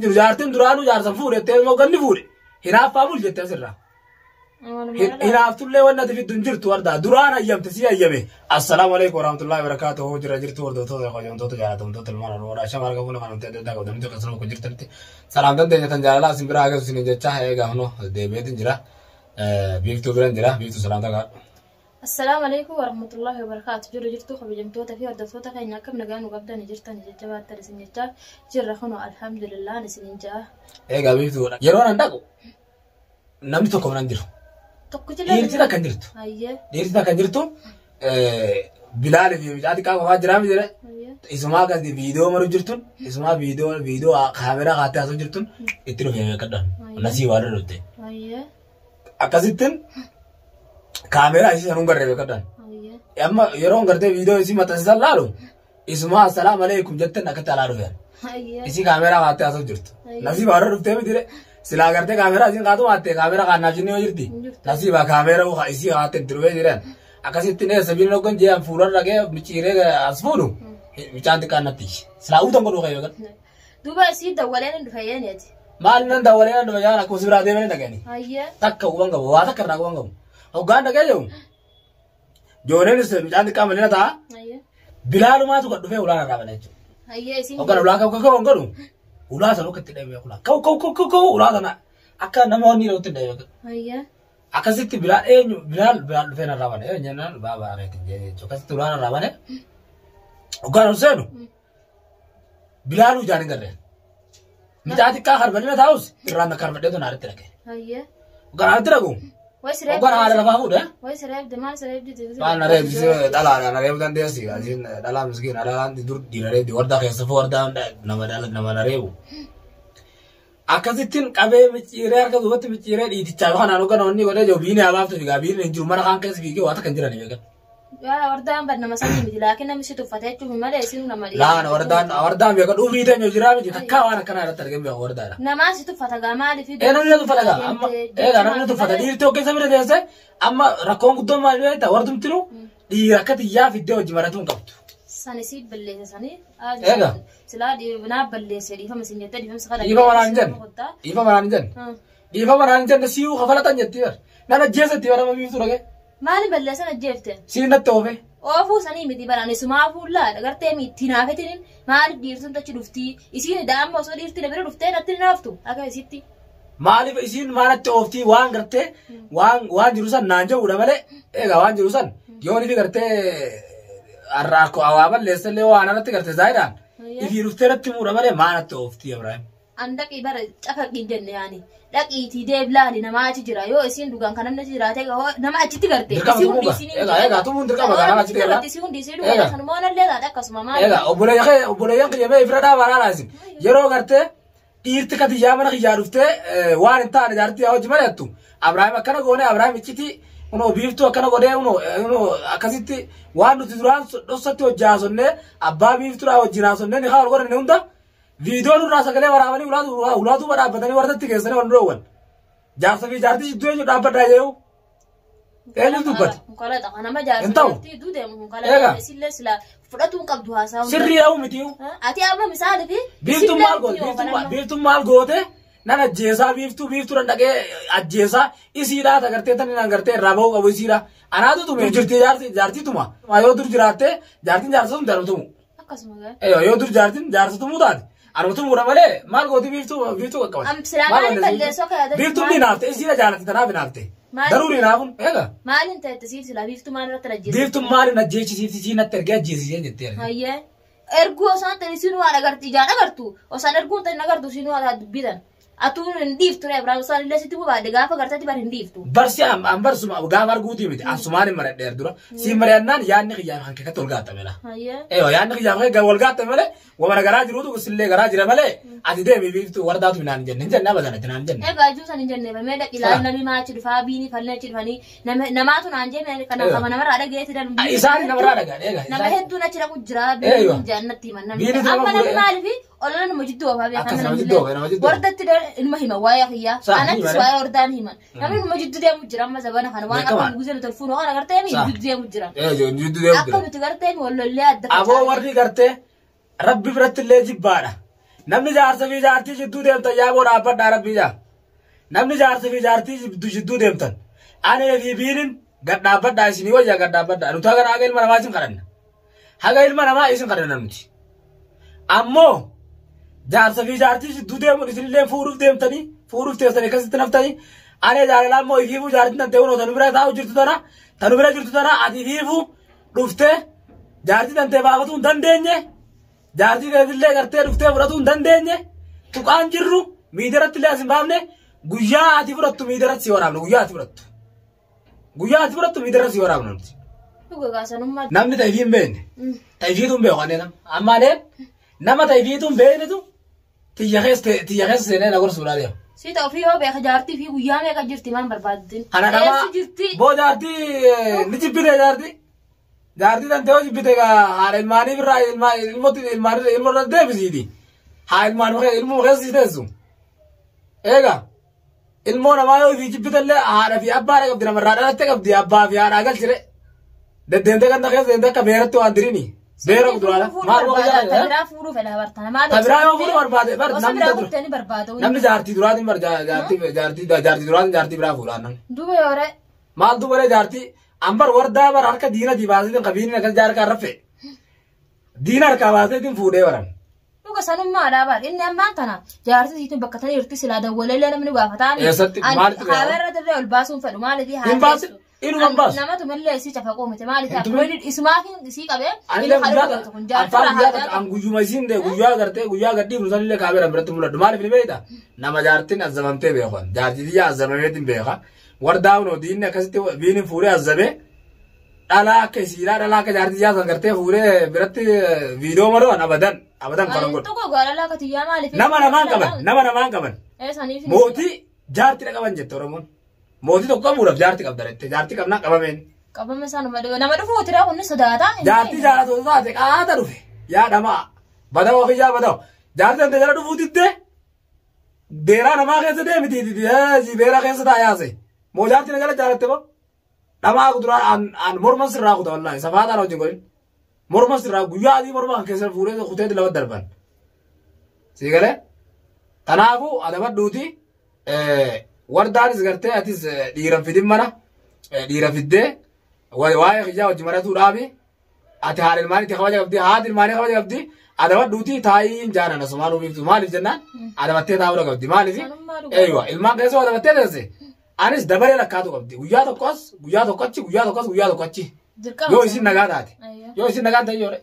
Jiru jaartiin duraanuu jaarsan fuudhe jettee immoo ganni fuudhe. Hinaaffaa bul jettee asirraa. Hinaaftullee wanni ati fiddu hin jirtu wardaa duraan hayyamte si hayyame. Assalaamu alaikum warahmatullahi wabarakatuh. Jira jirtu hordoftoota kabajamtoota jaalatamtoota ilmaan Oromoodha. Shama harka fuula kan adda addaa qabdanii akkasuma bakka jirtanitti salaamtan teenya tan jaalalaa isin biraa agarsiisu isiniin jecha eegaa kunoo deebi'eetiin jira. Biiftuu biran jira. Biiftuu salaamta gaadhu. Assalaamu alaikum warahmatullahi wabarakatuh. Jiru jirtu kabajamtoota fi hordoftoota keenya akkam nagaa nu qabdani jirtani jajjabaattan isin jechaa jirra kunoo alhamdulillah isinin ja'a. Eegaa biiftuudha. Yeroo nan dhaqu namni tokko mana hin jiru. Tokkichi illee Dhiirti takka hin jirtu. Hayyee. Dhiirti takka hin jirtu. Bilaalii fi mucaa xiqqaa qofaa jiraa miti jedhe. Hayyee. Isumaa gadi viidiyoo maru jirtun isumaa viidiyoo viidiyoo kaameraa kaattee haasoo jirtun itti dhufee beekadhaan. Nasii waa dhufte. Hayyee. Akkasittiin kaameraa isii sanuun garree beekadhaan. Hayyee. Amma yeroo gartee viidiyoo isii maxxansiisan laalu isumaa assalaamu alaikum jettan akkatti alaa dhufeen. Hayyee. Isii kaameraa kaattee haasoo jirtu. Hayyee. Nasiibaa warra dhuftee miti jedhe. Silaa gartee kaameraa isiin kaatu waatte kaameraa kaannaaf jennee yoo jirti. Hin jirtu. Nasiibaa kaameraa isii kaatte itti dhufee jiran. Akkasitti nee sabiin hoggan jee fuula dhaqee micciiree as fuudhu mucaan xiqqaan natti. Silaa uutan godhuu kayyoo kan. Duuba isii dawwaleen hin dhufe yeeneeti. Maal nan dawwalee nan dhufe jaan akkuma si biraa deemanii dhaqanii. Hayyee. Takka quban qabu waa takka irraa quban qabu. Hoggaan dhaqee jiru jooneenis mucaan xiqqaa malina ta'a. Hayyee. Bilaalumaatu gad dhufee ulaa irraa bana jechuudha. Hayyee isiin. Hoggaan ulaa ka'u ka'u godhu ulaa sana akka itti dhabee ulaa ka'u ka'u ka'u ka'u ulaa sana akka nama wanni irratti dhabee. Hayyee. Akkasitti bilaal eenyu bilaal bilaal dhufee narraa bane eenyu jennaan baabaa reetiin jee jechuudha. Akkasitti ulaa narraa bane hoggaan ol seenu bilaaluu ijaan hin garreen. Mucaa xiqqaa karbalina taa'us irraan na karbadheetu naaritti dhaqe. Hayyee. Hoggaan naaritti dhaqu Way siree. hoggaan haala lafaa fuudhe. Way siree maal siree jette? Maal na reebsisee dhalaadha na reebu dandeessi. Asiin dhalaa miskiin dhalaan dur dhiira reebdi wardaa keessa foo wardaa nama dhala nama na reebu. Akkasittiin qabee micciiree harka duubatti micciiree dhiitichaa kanaan hoggan onni godhee jiru biinii habaaftu fiigaa biinii hin jiru mana kaan keessa fiigee waa takka hin jiran beekan. Yaa wardaan bar nama sanii miti laakiin namni si tuffate jechuun malee isin nama dhiira. Laan wardaan wardaan beeka dhufii teenya jiraa miti takkaa waan akkanaa irratti argame beeku wardaadha. Namaa si tuffata gaa maaliif? Ee namni na tuffata gaa amma eegaa namni na tuffata dhiirti hoggeessa bira teesse amma rakkoon guddoon maal beektaa wardumtinu dhiira akka xiyyaa fiddee hojii maratuu hin qabdu. Sani si balleessa sani. Eega. Silaa naa balleesse dhiifama isin jettee dhiifama kana. Dhiifama naan hin jenne. Dhiifama naan hin jenne. Dhiifama naan hin jenne si'uu kafalatan jetti bar. Nan ajjeesetti bara nama biiftuu dhagee. Maali balleessan ajjeefte? Siin natti oofe. Oofuu sanii miti baraan isumaa fuullaa agartee miitti naafetiin maaliif dhiirtuun achi dhuftii isiin daa'amma osoo dhiirti na bira dhuftee natti hin naaftu akka isitti. Maaliif isiin maalatti ooftii waan gartee waan waan jiru san naan jedhudha malee egaa waan jiru san yoo inni gartee har'a akka waa balleessallee waan irratti gartee zaayidhaan ifii dhuftee natti muudha malee maalatti ooftii Ibrahim. An dhaqii bara cafaqii hin jenne yaani dhaqiitii deeblaali nama achi jira yoo isiin dhugaan kan namni achi jiraate nama achitti garte. Dirqama Isii tumuu hundi gaa. isiin Egaa egaa tumuun dirqama gaa nama achitti Nama gala. isii hundi isii Egaa. dhugaa sanuma onallee taate akkasuma maali. Egaa obboleeyyan obboleeyyan kiyya mee ifira dhaabaa laala isin yeroo gartee dhiirti katiyyaa mana kiyyaa dhuftee waan hin taane jaartii yaa hojii mari'attu Abrahaam akkana goone Abrahaam iccitii kunoo biiftuu akkana godhee kunoo kunoo akkasitti waan nuti duraan dhoksatti hojii haasonnee abbaa biiftuudhaa wajjin haasonnee ni haa wal godhanne hunda viidiyoo nurraa sagalee waraabanii ulaa duuba dhaabbatanii warratti geessanii wal dhoowwan jaarsa fi jaartii jidduu eenyu dhaabbadhaa jeewu eenyu dubbate Konkolaataa kana nama Hin ta'u. jaarsa duudee Egaa. konkolaataa isillee sila fudhatuu hin qabdu haasaa. Sirrii dha'uu mitiyu. Ati amma misaali fi. Biiftuun maal goote? Biiftuun maal goote? Nan ajjeesaa biiftuu biiftuu nan dhaqee ajjeesaa isiidhaa tagartee tani nan gartee irraa bahuu qabu isiidhaa. Anaatu tume jirti jaarti jaartii tuma. Yoo dur jiraatte jaartiin jaarsa tumte anuma tumu. Akkasuma gaa. Eeyyoo yoo dur jaartiin jaarsa tumuu taate anuma tumuudha malee maal gooti biiftuu biiftuu qaqqabate. Am silaa maaliin balleessoo akka yaadatu Biiftuun ni naafte isiidha jaalatti tanaaf naafte. Maal- Garuu ni naafuun eega. Maaliin ta'e siif silaa biiftuu maal irratti ajjeesse? Biiftuun maaliin ajjeechisiifti siin natti ergee ajjeesisee jettee erge. Hayyee. Erguu osoo hin ta'in isiin waan agartu ijaan agartu osoo erguu hin ta'in agartu isiin waan dubbitan. Atuu hin dhiiftu ree Ibraahim osoo illee sitti bubaadde gaafa gartatti bar hin dhiiftu. Barsi an barsuma gaafa arguutii miti an sumaan hin maradheer dura siin mari'annaan yaadni kiyyaaf kan keekatti ol gaattame la. Hayyee. Eeyo yaadni kiyyaaf kan wal gaattame malee wamana garaa jiruutu sillee garaa jira malee ati deemi biiftuu wardaatu naan hin jenne hin jenne abadan ati naan hin jenne. Egaa ijuu san hin jenne mee dhaqi ilaali namni maa achi dhufaa biinii fallee achi dhufanii namaatu naan jee kana Eega. kama namarraa dhageetti darbu. Isaan namarraa dhagaan eega. Nama hedduun achi dhaqu jira Eeywa. biinii jannatti himan namni. Biinitu nama Amma namni fuudhee. maaliif olola nama jidduu oofaa beekan Akkas nama namni jidduu oofa, nama jidduu oofa. Wardatti ilma hima waa'ee kiyyaa. Saa, Anattis hima, waa'ee wardaan himan. Namni nama jidduu deemu jira amma zabana kana waan akka Beekamaa. guzee nuti tolfuun waan agartee mi Saa. jidduu deemu jira. Ee jidduu deemu Akka jira. nuti gartee wallollee adda Aboo warri gartee rabbi biratti illee jibbaadha. Namni jaarsa fi jaartii jidduu deemtan yaaboo dhaabbadhaa rabbii jaa. Namni jaarsa fi jaartii jidduu deemtan. Anee fi biinin gad dhaabbadhaa isinii wayyaa gad dhaabbadhaa. Nuti haga haga ilma namaa isin kadhanna. Haga ilma namaa isin kadhanna nuti. Ammoo jaarsa fi jaartii jidduu deemuun isinillee fuudhuuf deemtanii fuudhuuf teessanii akkasitti naftanii anee jaalalaa immoo ifiifuu jaartiin tantee kunoo tanu bira taa'u jirtu tana tanu bira jirtu tana ati ifiifuu dhuftee jaartii tantee baafatuu hin dandeenye jaartii teetillee gartee dhuftee fudhatuu hin dandeenye tuqaan jirru miidiyaratti illee as hin baafne guyyaa ati fudhattu miidiyaratti si waraabna guyyaa ati fudhattu guyyaa ati fudhattu miidiyaratti si waraabna nuti. Dhuga gaasanummaa. Namni ta'e hin beekne ta'e hin beeku annee nama amma aneen nama ta'e hin beeknetu tiyya keessa seenee na gorsuudhaa deema. Si ta'u fi yoo beeka jaartii fi guyyaa meeqa jirti maan barbaaddin. Kana nama Eessi jirti? boo jaartii ni jibbite jaartii. Jaartii tantee yoo jibbite egaa haadha ilmaanii birraa ilmootti ilmaanii ilmoo irra deebisiiti. Haa ilmaan ilmoo keessa si teessu. Egaa ilmoo namaa yoo ofii jibbite illee haadha fi abbaadha qabdi namarraa dhalatte qabdi abbaa fi haadhaa galchire. Deddeemtee ganda keessa deemtee akka beeratti waan diriini. Beera kuduraadha. Maal Fuudhuu waa barbaada. jaalladha? Tabiraa fuudhuu fedha bartana. Maal Tabiraa yoo fuudhuu barbaade bar Osoo namni biraa dura. kuttee ni barbaada. Namni jaartii duraatiin bar jaartii jaartii jaartii duraatiin jaartii biraa fuudhaan namni. Duuba yoo ree. Maal dubaree jaartii ambar wardaa bar harka diina baaseetiin qabiin akkas jaarkaa raffe. Diina harkaa baaseetiin fuudhee baran. Dhuga sanummaadhaa bar inni ammaan tana jaartii siitu bakka tana jirti silaa dawwaleellee namni gaafataan. Eessatti? Maalitti gaafa? Haala irra ol baasuun fedhu maaliif haa Hin baasin. Inuma hin baasu. Namatu mallee isii cafaquu miti maaliif Hin akkuma inni isumaaf isii qabee Ani inni illee haala guyyaa godhatu kun jaartii afaan irraa guyyaa haa takka an guyyuma isiin dee guyyaa gartee guyyaa gadhiifnu sanillee kaameeraan biratti mul'adhu maaliif ni beekta nama jaartiin azzabamtee beekan jaartii tiyya azzabameetiin beeka wardaa hunoo diinni akkasitti biiniin fuudhee azzabee dhalaa akka isiidhaa dhalaa akka jaartii tiyyaa san gartee fuudhee biratti viidiyoo madoon abadan abadan kanan godhu Tokko gaalalaa katiyyaa maaliif? nama namaan qaban nama namaan qaban Eessaniif. mootii jaartii qaban jette oromoon mootii tokko qabuudhaaf jaartii qabda jette jaartii qabnaa qabameen. Qabama isaa nama dhufu tira kunni sodaata. Jaartii jaalatu taate qaata dhufe yaa dhamaa badawoo kiyyaa badawo jaartii tante jala dhufuu diddee beeraa namaa keessa deemiti beeraa keessa taa yaase moo jaartii na jala jaalatte moo dhamaa kuduraa an morma sirraa kuta wallaahi safaataan hojii godhin morma sirraa guyyaa adii morma kan keessa fuudhee kutee lama darban sii galee kanaafuu adabadhuuti wardaanis gartee atis dhiira fidin mana dhiira fiddee waa'ee kiyyaa hojii maratuu dhaabi ati haadha ilmaaniitti kabaja qabdi haati ilmaanii kabaja qabdi adabadhuuti taa'ii jaanan asumaan uffiftu maaliif jennaan adabattee taa'uu qabdi maaliif eeywa ilmaan keessa adabattee teesse anis dabaree lakkaatu qabdi guyyaa tokkos guyyaa tokko achi guyyaa tokkos guyyaa tokko achi yoo isin nagaa taate yoo isin nagaa ta'e yoo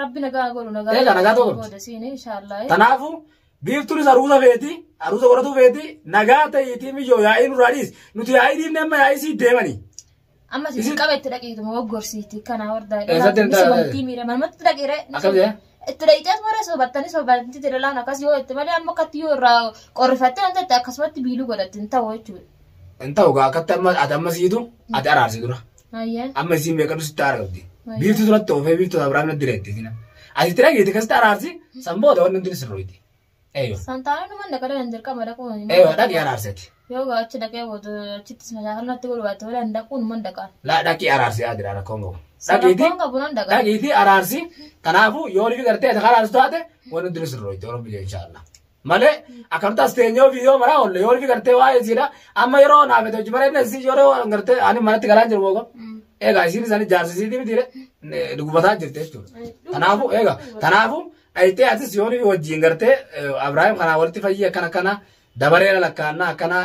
Rabbi nagaa godhu nagaa. Egaa nagaa ta'uu qabdi. Booda siin inshaallah. Kanaafuu biiftuunis aruusa feeti aruusa godhatu feeti nagaa ta'iitii miyyoo yaa'ii nurraa dhiis nuti yaa'ii dhiifne amma yaa'ii sii deemanii. Amma si qaba itti dhaqiitu moggorsiiti kana wardaa. Eessatti hin taane? Wanti miira manumatti dhaqire. Akkam jedhee? Itti dhaqiitees mara sobattanii sobattanii tilalaan akkas yoo itti malee amma akkatti yoo irraa qorrifattee waan ta'e akkasumatti biiluu godhatti hin ta'u jechuudha. Hin ta'u gaa akkatti amma ati amma siitu ati araarsi dura. Ayyaan. Amma isiin beekadhu sitti aara qabdi. Biiftuu duratti oofee biiftuu Abiraam natti direetti. Ati itti dhaqiiti akkasitti araarsi san booda wanni hundi sirroiti. Eeyyo. Santaanuu numa dhaqee hin dirqama dhaquu. Eeyyo dhaqii araarseti. Yoo achi dhaqee booda achittis mashaakala natti godhu baate wala hin dhaquu numa dhaqaan. Laa dhaqii araarsi yaa jira rakkoon qabu. Dhaqiiti Rakkoon qabu nan dhaqaa. dhaqiiti araarsi kanaafuu yoo ni gartee ati araarsi taate wanni hundi sirroiti Oromoo biyya inshaallah. Malee akkamta as teenyee viidiyoo maraa oolle yoo ni gartee waa'ee isiidha amma yeroo naaf hojii mara inni isii yeroo gartee ani manatti galaa jiru booga. Egaa isiin isaanii jaarsisiitii miti dhugubataa jirti jechuudha. Kanaafuu egaa kanaafuu dhayitee atis yoo ni wajjin gartee Abiraahim kanaa walitti fayyii akkana akkana dabaree lakkaannaa akkana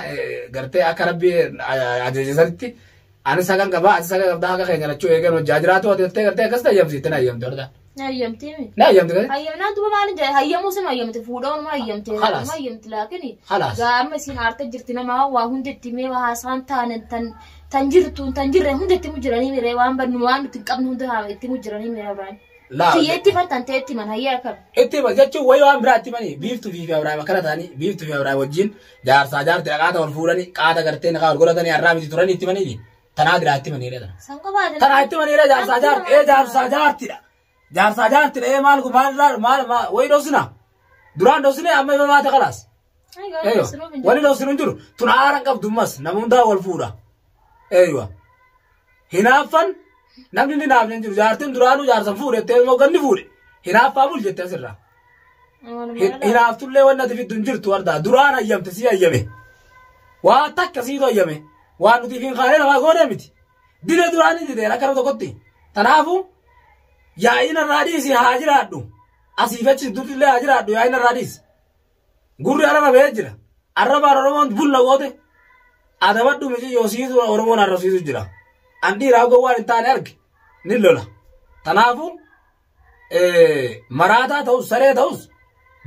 gartee akka rabbi ajaje sanitti anis hagan qabaa atis hagan qabdaa haga keenya lachuu eegan hojjaa jiraatu ati jettee gartee akkas tayyamsiitti na ayyamte hordaa. Hayyamtee miti. Na ayyamte gadi. Hayyamnaan duuba maal jedhe hayyamuu sin hayyamte fuudhamuun ma hayyamte Khalaas. ma hayyamte laakini. Khalaas. Gaama isin aarte jirti nama waa hundi itti mee waa haasaan taane tan tan jirtu tan jirre hundi itti mujjiranii miree waan badnu waan nuti hin qabne hunda haa itti mujjiranii miree Abiraahim. Laa. Kiyyeetti fan ta'e itti man hayyaa akkam. Itti jechuun wayii waan biraa itti manii biiftuu fi Abiraahim akkana ta'anii biiftuu fi Abiraahim wajjin jaarsaa jaartii qaata wal fuudhanii qaata gartee naqaa wal godhatanii har'aa miti turanii itti manii tanaa diraa itti manii dha. San qofaadha. Tanaa itti manii jaarsaa jaartii ee jaarsaa jaartiidha. Jaarsaa jaartiidha ee maal maal maal maal wayii dhoosina duraan dhoosine amma ifa maata kalaas. Eeyyo wali dhoosinu hin jiru tun aara hin qabdu ammas nama hundaa wal fuudha. Eeyyo hinaaffan namni inni naafne hin jiru jaartiin duraanuu jaarsan fuudhe jettee immoo ganni fuudhe hinaaffaa bul jettee asirraa. Hinaaftullee wanni ati fiddu hin jirtu wardaa. Duraan hayyamte sii hayyame. Waa takka siitu hayyame. Waan nuti hin kaanee namaa goonee miti. Dide duraan ni dideen akka nama tokkotti. Tanaafu yaa'iin irraa dhiisi haa jiraadhu. Asiif achi durtillee haa jiraadhu yaa'iin irraa dhiisi. Gurri arraba ba'ee jira. Arrabaan Oromoon bulla goote. Adabadhu miti yoo siitu Oromoon arrabsiisu jira. An dhiiraa gowwaan hin taane arge ni lola. Tanaafu maraataa ta'us saree ta'us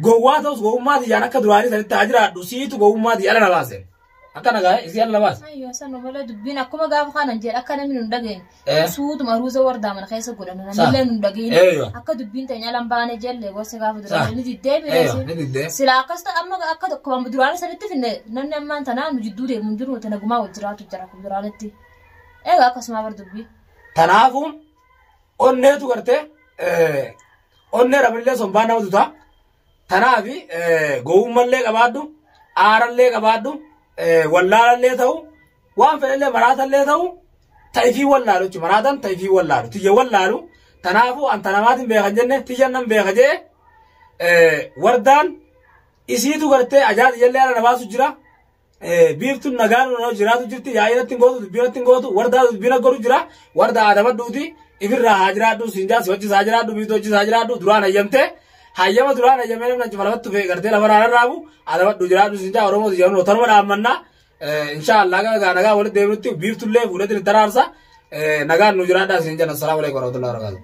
gowwaa ta'us gowwummaa tiyyaan akka duraanii sanitti haa jiraadhu siitu gowwummaa tiyya ala na baase. Akka nagaa isii ala na baase. Ayyoo sana malee dubbiin akkuma gaafa kanan jedhe akka namni nun dhageenye. Suutuma ruuza wardaa mana keessa godhanu namni nun dhageenye. Akka dubbiin teenya alan baane jelle gorsa gaafa duraan ni diddee ni diddee. Sila akkas ta'e amma akka tokko duraan sanitti finne namni ammaan tanaa nu jidduu deemu hin jiru tana gumaa wal jiraatu jira akkuma duraanitti. Egaa akkasuma bar dubbii. Tanaafu onneetu gartee onnee rabillee sombaa nama tuta. Tanaafi gowwummallee qabaadhu aarallee qabaadhu wallaalallee ta'u waan fedhallee maraatallee ta'u ta'ifii wallaalu jechuudha. Maraatan ta'ifii wallaalu tiyya wallaalu tanaafu anta namaatiin beekan jenne tiyyan nan beeka jee wardaan isiitu gartee ajaa tiyyallee ala nabaasu jira. Biiftuun nagaan jiraatu jirti yaa'inatti hin gootu dubbiinatti hin gootu wardaa dubbiina godhu jira wardaa adabadhuuti ifirraa haa jiraadhu siinjaa si wajjis haa jiraadhu biiftuu wajjis haa jiraadhu duraan hayyamtee hayyama duraan hayyamee namni achi falmatti tufe gartee lafa rarraabu adabadhu jiraadhu siinjaa Oromoo jedhamu tanuma dhaammannaa insha Allah nagaa walitti deebinutti biiftullee fuudhetti ni taraarsa nagaan nu jiraadhaa siin jenna. Assalaamu alaikum warahmatullahi wabarakatuh.